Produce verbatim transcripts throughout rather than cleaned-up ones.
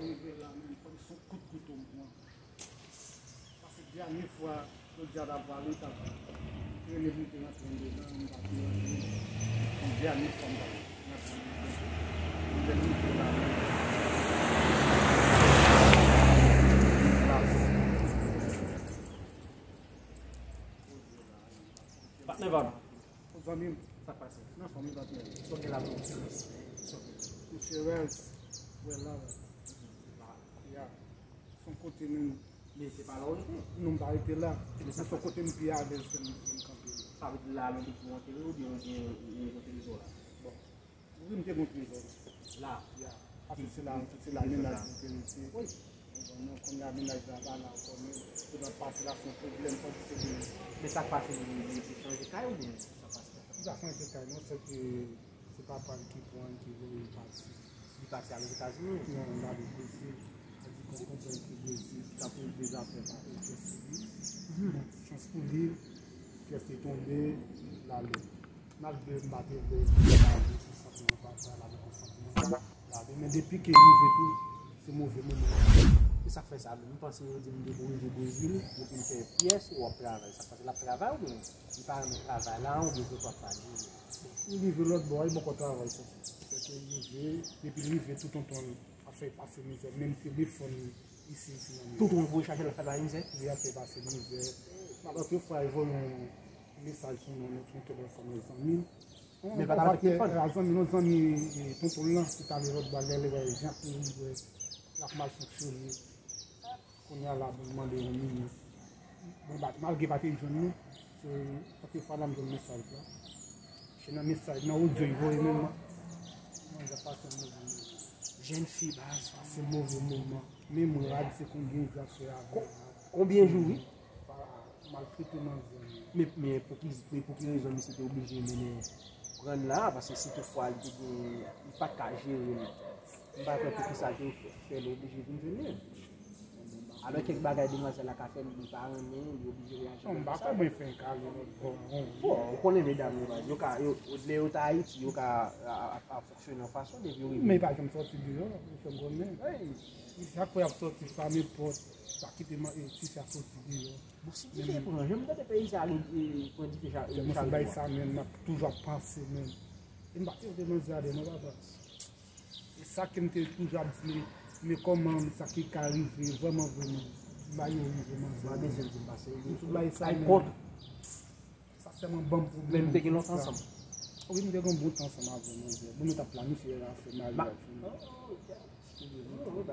Rive la menm, fò m se yon kout kouto m pran. Paske dènye fwa, jodi a t ap prale, t ap rele m, te rantre anndedan, m pa te rantre. Yon dènye fwa m t ap rantre anndedan. M te rive la menm. Patnè pa m. Zanmi m. Sa k pase? Nan fanmi patnè. Soke la pou. Soke. Mesye Rels, wè la, wè. Ya. Se yon kote menm. Men se pa la w rete. Non, m pa rete la. Men se yon kote m pi alèz ke m, ke m kanpe. Sa vle di la, nou te pou antere oubyen ou gen, ou gen kote rezo la? Bon. Wi, m te gen trezò. La? Ya. Paske se la, se la mennaj mwen te rete. Wi. Bon, non, kounye a mennaj la pa la, ou konnen. Ou pa pase la, se yon pwoblèm, fò di se vre. Men sa k pase, li, li, li chanje kay oubyen sa k pase? Li pa chanje kay, non, se ke se papa l ki pran l, ki voye l pati. Li pati al Ozetazini? Non, l ale Brezil. Sa di gon konprann ki Brezil, ki t ap regle zafè pa pyès li. Bon, chans pou li, pyès li tonbe, l ale. Malgre m pa te vle di bagay sou santiman papa l avèk yon santiman l ale, men depi ke l rive tou, se move moman. Se sa k fè sa, m panse yo di m depi w rive Brezil, yo fin fè pyès, w ap travay. Sa k pase, l ap travay oubyen li pa renmen travay la, oubyen se papa li? Li rive lòt bò a, li poko travay sa. Fè ke l rive, depi l rive, tou tonton l ap fè pase mizè, menm telefòn li, isi, isi nan men. Tonton l voye chache l ap fè pase mizè? Wi, ap fè pase mizè. Lòt fwa, li voye yon mesaj sou non, sou telefòn yon zanmi l. Men l pa t avèk telefòn? Yon zanmi, yon zanmi, e, tonton l lan, ki t ale lòt bò a, lè l wè jan peyi, wè, l ap mal fonksyone. Kounye a la, bon, mande yon milyon. Bon, bat, malgre pa te jwenn li, se, anpil fwa la m jwenn mesaj la. Se nan mesaj, nan odyo, li voye menm. Manzè pase yon move moman. Jèn fi, baz. Pase move moman. Men m rad, se konbyen jou ap fè avè l. Konbyen jou, wi? Pa maltrete manzè. Men, men pou ki, men pou ki rezon misye te oblije mennen pran l la? Paske si toutfwa li te gen, li pa t ka jere l, m pa kwè poukisa l te fè l oblije vin jwenn li. Alò kèk bagay demwazèl la ka fè, li pa renmen, li oblije reyaji. Non, m pa kwè mwen fè kale lòt bò. Bon, ou konnen medam yo, baz, yo ka, yo, lè yo t Ayiti, yo ka a, a, a fonksyone yon fason, depi yo rive. Men pa janm sòti deyò, ou fè m konnen. Wi. Chak fwa y ap sòti, sa nenpòt, pa kite man, e, ti sa sòti deyò. Bon, si dife pran, janm tande peyi sa ale, e, pran dife cha-, e, chak jou a. Bay sa menm, m ap toujou ap panse menm. E m pa te vle manzè ale non, papa. E sa ke m te toujou ap di, men kòman sa ki ka rive vrèman, vrèman. M ba yo rive manzè. M pa bezwen di m pase. M sou bay sa menm. Sa sèlman ban m pwoblèm. Men nou te gen lontan ansanm? Wi, nou te gen yon bon tan ansanm avè manzè. Bon, nou t ap planifye afè maryaj nou.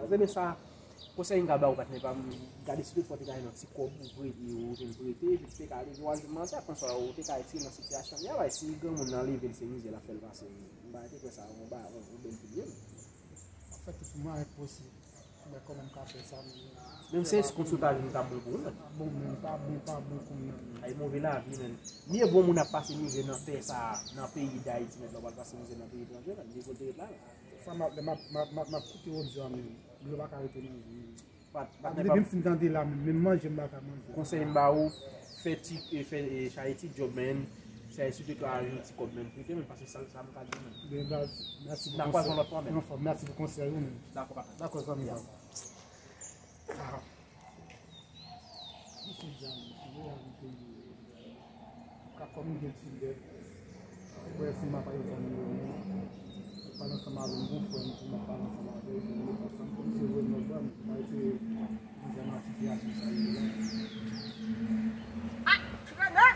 Ebyen sa, konsèy m ka ba ou, patnè pa m, gade si toutfwa w te ka jwenn yon ti kòb ou prete, ou te prete, epi ou te ka ale vwazen manzè, konsa ou te ka retire nan sitiyasyon li a, bay si granmoun nan leve l se mizè l ap fè l pase. M pa te kwè sa yon ba, yon, yon bèl pwoblèm. Anfèt, tout mwayen posib. Men kòman m ka fè sa menm? Menm se kont sou ta vin ta bon pou ou menm. Pa bon menm, pa bon, pa bon kounye a menm. Ay move lavi menm. Mye vo moun ap pase mizè nan tè sa, nan peyi Dayiti, mèt la w pral pase mizè nan peyi etranje menm. Mye vo l te ret la menm. Sa m ap, m ap, m ap, m ap, m ap koute odyo a menm. Dlo pa ka rete nan vi menm. Menm si m tande la menm, menm manje m pa ka manje. Konsèy m ba ou, fè ti, e, fè, e, chache ti djòb menm. Se si w te ka jwenn ti kòb menm, prete menm, paske sa, sa m ka di w menm. Mèsi pou konsèy. N a kwaze yon lòt fwa menm. Anfòm, mèsi pou konsèy ou menm. Dakò, papa. Dakò, zanmi pa m. Ah. Mwen se zanmi, se mwen zanmi peyi. Ka kòm m gen ti dèt. Frè, si m ap pale zanmi yo, mwen pale ansanm avè m, gon frè m tou, m ap pale ansanm avè l, mwen met ansanm, kòm se vre, mwen vrèman, mwen eseye mizè nan sitiyasyon sa yo la. Ah, ti Rene,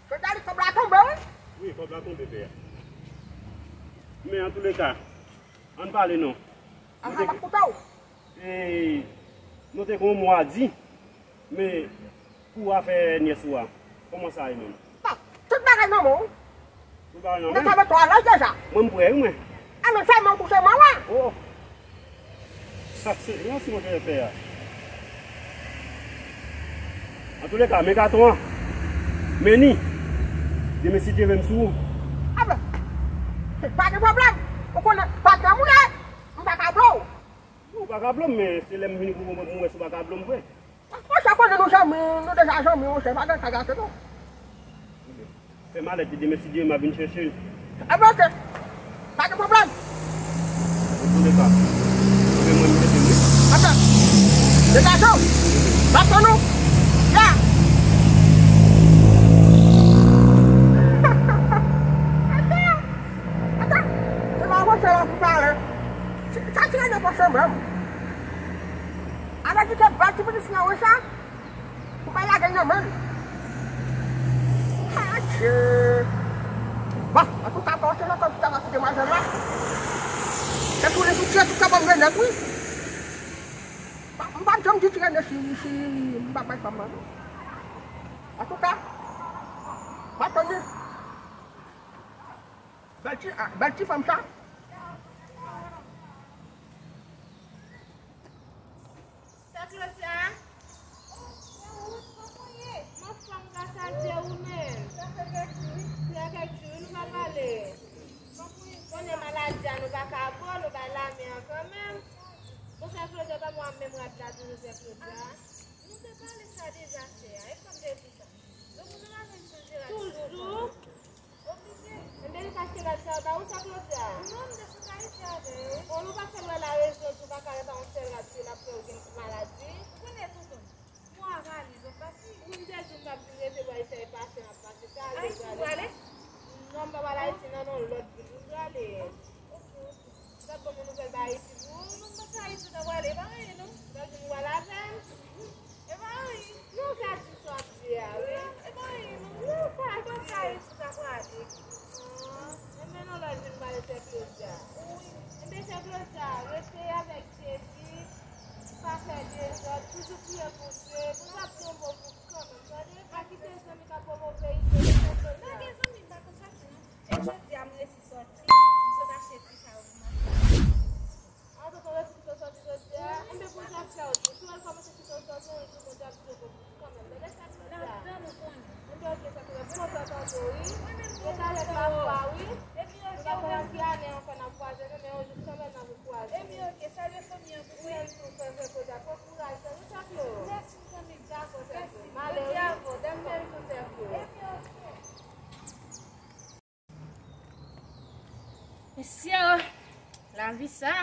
se dali kòb la tonbe, wi. Wi, kòb la tonbe, pè a. Men antouleka, ann pale non. Aha, m ap koute w. E, nou te gen yon mo a di, men pou afè nyès ou a, kòman sa ye menm? Bon, tout bagay nan men w. Tout bagay nan men? Mwen te mete w alèz deja. Mwen, m prè, wi, mwen. A, men sèlman w touche mwen, wè. Oh. Sa se yon si mwen te fè a. Antouleka, men gato an. Men ni. Demen si Dye vle m sou ou. A, men, pa gen pwoblèm. Ou konnen, patnè m ou ye. M pa ka blo w. Ou pa ka blo m, men se lè m vini pou mwen, mwen wè si w pa ka blo m vre. Monchè, konnen nou zanmi, nou deja zanmi, monchè, pa gen sa gate non. Fè malèt li, demen si Dye vle m ap vin chèche l. Ebyen, oke. Pa gen pwoblèm. Antouleka, mwen, mwen, mwen, mwen. Degaje w! Baton nou! Ya! Ata! Ata! Se pa pòche la pou pale. Sa ki rele pòche menm? Ala di ke bèl ti pitit nan wi sa. Pou bay lagèl nan men l. Adje. Bon, antouka, pa wete nan kòb ki ta pase demwazèl la. Se tou le sou tire tout sa banm renèt, wi. M pa janm di tire ne si, si m pa bay fanm nan, non. Antouka, m ap tann li. Bèl ti, ah, bèl ti fanm sa. Sè Claudia? Oh, sè Ruth, kòman w ye? M anfòm, gras a Dye, ou menm? Sa fè kèk jou, wi. Sa fè kèk jou, wi, nou pa pale. Kòman w ye? Konnen maladi a, nou pa ka bo, nou bay lame an kanmenm. Bon, sè Claudia, pa mwen menm rad la toujou, sè Claudia. Ah, nou te pale sa deja, sè a. E sa m te di sa? Donk, nou pa jwenn chanje rad. Toujou? Oblije. Enben, li pa achte rad sa yo ba ou, sè Claudia? Non, m te sot Ayiti avè yo. Bon, nou pa fè l wè larezon di w pa ka rete ak yon sèl rad si l ap fè w gen maladi. Ou konnen, tonton, mwen a valiz, w ap pati. Wi, m te di w m t ap vin rete, bò, eseye pase, m ap pase. Sa ale, Ayiti, ou prale? Non, m pa pral Ayiti, non, non, lòt vil, m prale. Ok, ok. Ou t ap ban m yon nouvèl bay Ayiti pou ou? Non, m panse Ayiti ou ta prale, e pa anyen, non. Ou t ap di m ou prale avè m? E pa anyen. Non, ou ka di sa w ap di a, wi. E pa anyen, non. Non, ou pa di. Ou panse Ayiti ou ta prale? Ah, enben non, lòt jou m prale sè Claudia. Wi. Enben, sè Claudia, rete avèk Jezi, pa fè dezòd, toujou priye pou Dye, pou l ap di yon mo pou kanmenm, tande? Pa kite zanmi k ap pwomote ide, sè Claudia. Pa gen zanmi, m pa konn sòti, non. E jodi a, m resi sòti, m sot achte ti sa yo pou m achte. Ah, tonton resi kite w sòti jodi a? Enben, Bondye ap fè w di. Si w al kòmanse kite w sòti, yon jou Bondye ap di w bon kanmenm. Tande sa m di a? Ladan nou konnen. Enben, oke, sa konnen. M kontan tande w, wi. Rete avèk lafwa, wi. Nou pa konnen ki ane ankò n ap kwaze, non, men yon jou kanmenm n ap kwaze. Enben, oke, salye fanmi an pou mwen. Ou menm tou, frè, frè Claudia, pran kouraj, sè Claudia. Mèsi, zanmi m. Dakò, sè Claudia. M ale, wi. Bondye avè w, dakò. Ou menm tou, sè Claudia. Enben, oke. Mesye, lavi sa,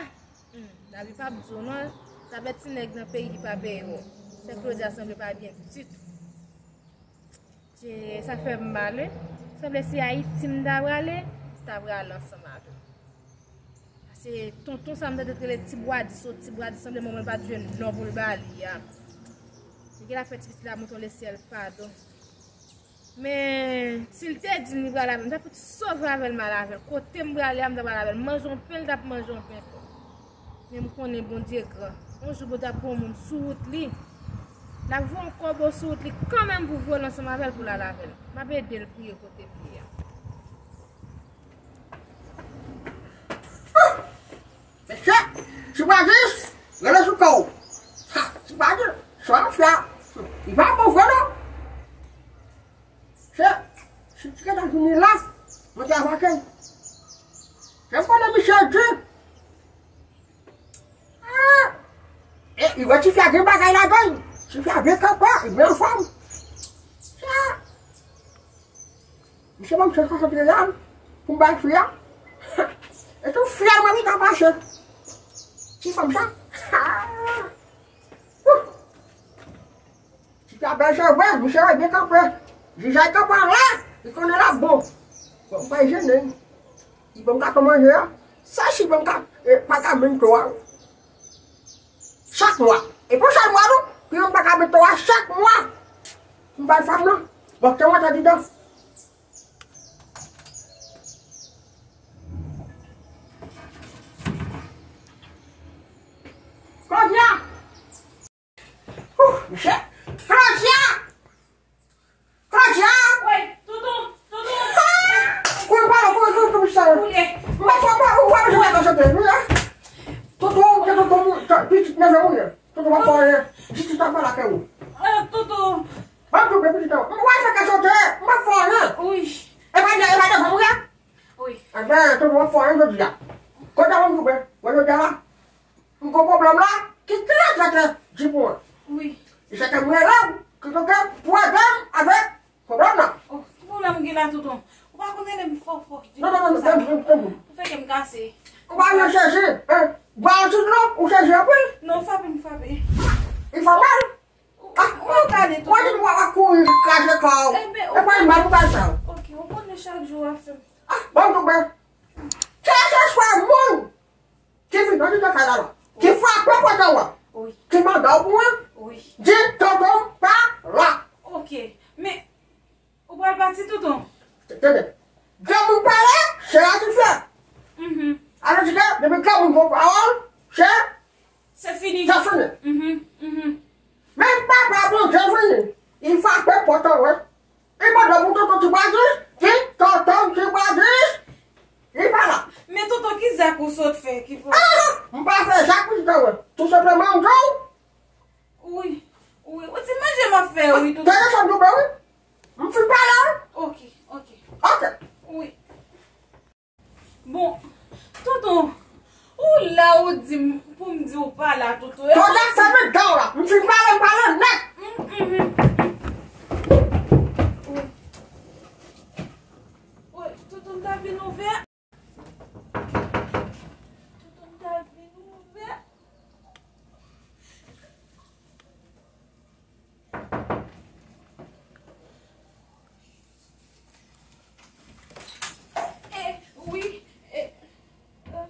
hmm, lavi p ap di w non. Sa fè ti nèg nan peyi ki pa peye w. Sè Claudia sanble pa byen ditou. Dye, sa fè m mal, wi. Sanble si Ayiti m ta prale, m ta prale ansanm avè w. Paske tonton sa m tande t rele Ti Bwadi, sot Ti Bwadi, sanble manman l pa t jwenn non pou l ba li a. Li genlè fè ti pitit la monte yon lesyèl padon. Men, si l te di m li prale avè m, m ta fout sove avè l, m ale avè l. Kote m prale a, m ta prale avè l. Manje yon pen, l t ap manje yon pen tou. Men m konnen Bondye gran. Yon jou Bondye ap pran yon moun sou wout li. L ap voye yon kòbo sou wout li kanmenm pou voye l ansanm avè l, pou l ale avè l. M ap ede l priye kote m ye a. Mesye, Ti Bwadi, rele sou kò w. Ha, Ti Bwadi, sa w ap fè a, li pa bon vre non. Se, si ti gentan vini la, mwen te avake. Se m konnen misye di. Ah! E, li wè tifi a gen bagay ladan l. Tifi a byen kanpe, li byen anfòm. Sa. Misye ban m sèt san san trè a pou m bay fi a. E tou fyèl mwen li ka mache. Ti fanm sa. Wouh! Ti ta bèl se vre, misye wè byen kanpe. Jij la kanpe la, li konnen l ap bon. Bon, m pa jennen. Li ban m gato manje a. Sa si ban m ka, e, pa ka menm to a. Chak mwa. E pou chak mwa, non. Pi yon pa ka mete w a chak mwa. M bay fanm nan. Bon, te mwen te didan. Claudia! Ouh, mesye! Claudia! Claudia! Wi, tonton, tonton. Ah! Kouri, pale, kouri, kouri, kouri, sa. Kouri. Mwen fò, mwen, mwen, mwen, mwen, mwen, mwen, mwen. Tonton, tonton, tonton, pitit neve ou ye. Tonton, mwen fò, ye. Pitit, tonton, pale ak ou. Ah, tonton. Mwen, tonton, pitit, tonton. Mwen, fè kè sote. Mwen fò, ye. Wi. E pa, e pa devan ou ye? Wi. Enben, tonton, mwen fò, ye, jodi a. Kote mwen, tonton, mwen, jodi a la. M gon pwoblèm la ki trè, trè, trè di pou mwen. Wi. E se ke mwen la ki tonke pou ede m avèk pwoblèm nan. Oh, ki pwoblèm ou gen la, tonton? Ou pa konn rele m fò, fò. Non, non, non, non, non, non, non. Ou fè kè m kase. Ou pa yon sezi, hein? Ba yon ti dlo, ou sezi anpil. Non, frape m, frape. Li fè mal. Ah, ou pale tou. Ou di w ap kouri kraze kò w. E pa mal ou pral fè. Ok, ou konnen chak jou w ap fè. Ah, bon, tou byen. Kèlkeswa moun ki vin nan lide sa la, ki frape pòt an, ki mande w pou mwen, di tonton pa la. Ok, men ou pral pati, tonton? Tande. Granmoun pale, se la ki fè. Alò, di ke depi granmoun gon pawòl, se, se fini. Se fini. Men papa Bondye vini, li frape pòt an, wi. Li mande pou tonton Ti Bradis, di tonton Ti Bradis, li pa la. Men tonton, ki zak ou sot fè ki fè? Ah, m pa fè zak, pitit an, wi. Tou senpleman, m di w. Wi, wi. Ou ti manje m ap fè, wi, tonton. Telefòn tou byen, wi. M fin pale, wi. Ok, ok. Ok. Wi. Bon, tonton, ou la ou di m pou m di w pa la, tonton. Tonton, fèmen dan w la. M fin pale, m pale nèt. Wi, tonton, m ta vin ouvè. Tonton, m ta vin ouvè. Eh, wi, eh, eh.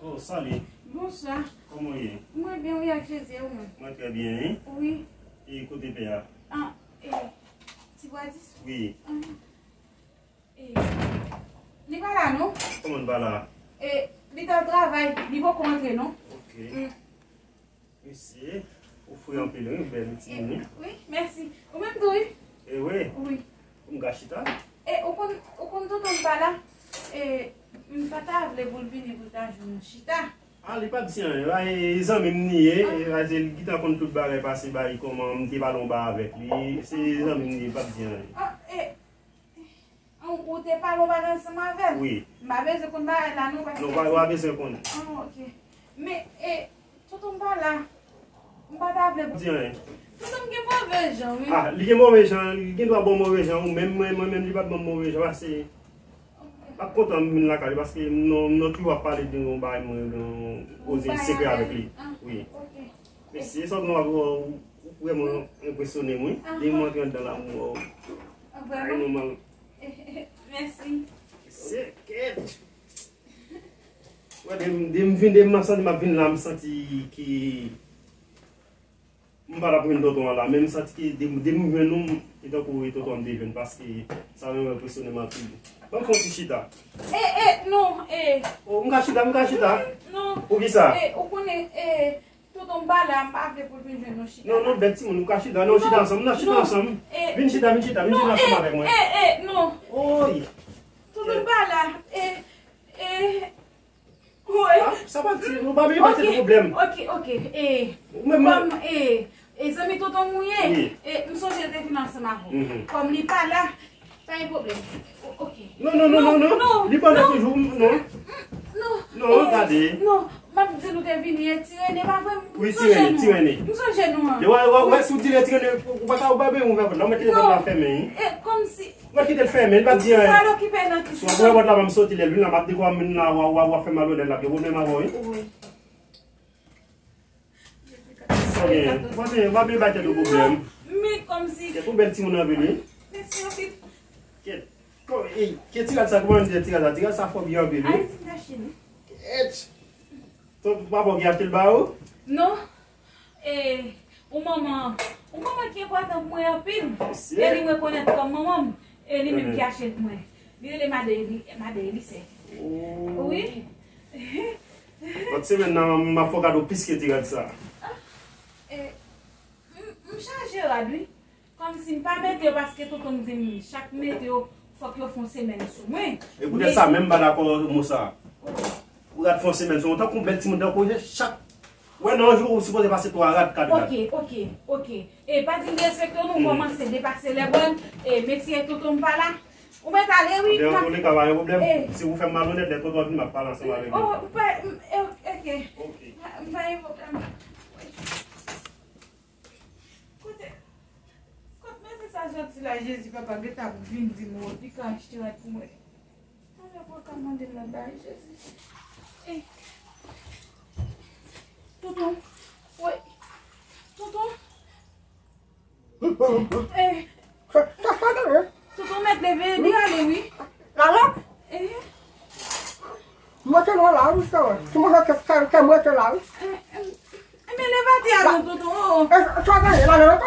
Oh, salut. Bonswa. Kòman w ye? Mwen byen, wi, ak Jezi, e ou menm? Mwen trè byen, wi. Wi. E kote pè a? Ah, eh, Ti Bradis? Wi. Ah. Eh, li pa la, non? Kòman li pa la? Eh, li t al travay, li poko antre, non? Ok. Mesye, ou fre anpil, wi, bèl timoun, wi. Wi, mèsi. Ou menm tou, wi. E wi. Wi. M ka chita? E ou konn, ou konn tonton m pa la. E m pa ta vle pou l vini pou l ta jwenn nou chita. Ah, li p ap di anyen. E zanmi m li ye. E se li ki ta konn tout bagay pase ba li, kòman m te pale yon bagay avèk li. Se zanmi m li ye, li p ap di anyen. Ah, e Ou, ou te pale yon bagay ansanm avè l? Wi. M pa bezwen konn bagay la non, paske... Non, pa, pa bezwen konnen. Ah, ok. Men, e, tonton m pa la. M pa ta vle... Di anyen. Tonton m gen move jan, wi. Ah, li gen move jan, li gen dwa ba w move jan, ou menm, mwen, mwen menm, li pa t ban m move jan, paske... Ok. M ap kontan m vin lakay li, paske m nan, m nan toujou ap pale de yon bagay mwen, de yon koze sekrè avèk li. Ah, wi. Ok. Mesye, sa w gen w ap, ou vrèman enpresyone m, wi. Depi m antre anndan la, m wè w. Vrèman? Ay, non, man. Mèsi. Se kèt. Wè, depi, depi m vin, depi m santi m ap vin la, m santi ke m pa t ap jwenn tonton an la, men m santi ke depi, depi m jwenn ou, e tankou e tonton an m te jwenn, paske sa menm enpresyone m anpil. Ban m fè yon ti chita. E, e, non, e. Oh, m ka chita, m ka chita. Non. Poukisa? E, ou konnen, e, tonton m pa la, m pa vle pou l vin jwenn nou chita. Non, non, bèt timoun, ou ka chita. Non, chita ansanm, non, chita ansanm. Vin chita, vin chita, vin chita ansanm avèk mwen. E, e, non. Oy. Tonton m pa la. E, e, wi. Ah, sa pa di, nou pa bezwen bay tèt pwoblèm. Ok, ok. E, ou menm, kòm, e, e zanmi tonton m ou ye, e, m sonje l te vin ansanm avè w. Kòm li pa la, Pa gen pwoblèm. O-, ok. Non, non, non, non, non. Li pa la toujou, non. Non, gade. Non, m ap di nou te vini, e Ti Rene, pa vre? Wi, Ti Rene, Ti Rene. M sonje nou an. Wè, wè, wè, si w di lè Ti Rene, ou pa ka, ou pa bezwen ouvè pòt la, ou mèt kite pòt la fèmen, wi. E, kòmsi. Ou mèt kite l fèmen, li p ap di anyen. Sa l okipe nan ki... Si w ap ouvè pòt la, m ap soti lè l vin la, m ap di w, m nan, w ap, w ap, w ap fè malonèt la, gen pwoblèm avè w, wi. Wi. Ok, w pa bezwen, w pa bezwen bay tèt ou pwoblèm. Men kòmsi. Kèt, yon bèl timoun ap vini. Mèsi anpil. Kèt. Kò, ey, kèt, ti rad sa, kòman yo di ti rad sa? Ti rad sa fò byen anpil, wi. Ayiti m te achte li. Kèt. Ton papa w ki achte l ba ou? Non. E, yon manman, yon manman ki enpòtan pou mwen anpil. E li rekonèt kòm manman m. E li menm ki achte l pou mwen. Li rele Madan Eli-, Madan Elisè. Wi. Lòt semèn nan, m ap fè w kado plis ke ti rad sa. Ah, e, m, m chaje rad, wi. Kòmsi m pa mete yo paske tonton m di m chak m mete yo, fòk yo fè yon semèn sou mwen. E poutèt sa menm m pa dakò mo sa. Ou rad fè yon semèn sou mwen, tankou yon bèl timoun, tankou chak Wè, nan yon jou, ou sipoze pase twa rad, kat rad. Ok, ok, ok. E pa di m derespekte w, non, ou kòmanse depase lè bòn, e, mesye tonton m pa la. Ou mèt ale, wi. Antouka, pa gen pwoblèm. Si ou fè m malonèt, lè tonton an vin, m ap pale ansanm avèk li. Oh, m pa, m, e, ok. Ok. M pa gen pwoblèm. Kote, kot mesye sa soti la, Jezi, papa, gentan ap vin di m, li ka achte rad pou mwen. Talè pou ka mande l nan bay Jezi. Ey. Tonton. Woy. Tonton. Eh, Sa, sa, sa, tande. Tonton mèt leve, li ale, wi. La, la. Eh. Mwen te lwen la, wi, sa, wi. Si mwen te, te, te mwen te la, wi. Eh, eh, eh, men leve atè a non, tonton, oh. Eh, sa, sa, la, la, la, la.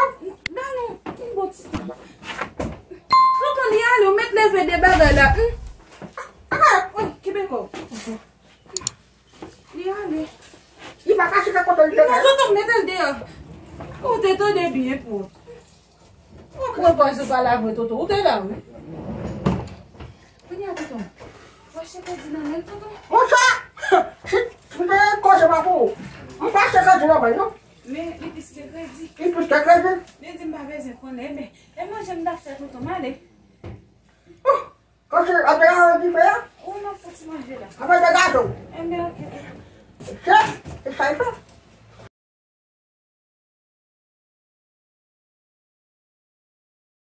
Ba nou, yon bon ti tan. Tonton, li ale, ou mèt leve de bagay la. Hmm. Ah, wi, kenbe kò w. Li ale. Li pa ka chita kote li te Non, fè. Tonton, mete l deyò. Ou te tande byen pou. Ou pran pòz ou pale avè tonton. Ou te la, wi. Kounye a, tonton. Ou achte kredi nan men l, tonton? Monchè, si, si te koze pa pou ou. M pa achte kredi nan men l, non. Men, li plis ke kredi. Li plis ke kredi. Li di m pa bezwen konnen, men, e manje m t ap fè, tonton, m ale. Oh, kote, apre a, di fè a? Ou nan fouti manje la. Apre de gato. Enben, ok. Se, se sa, e sa.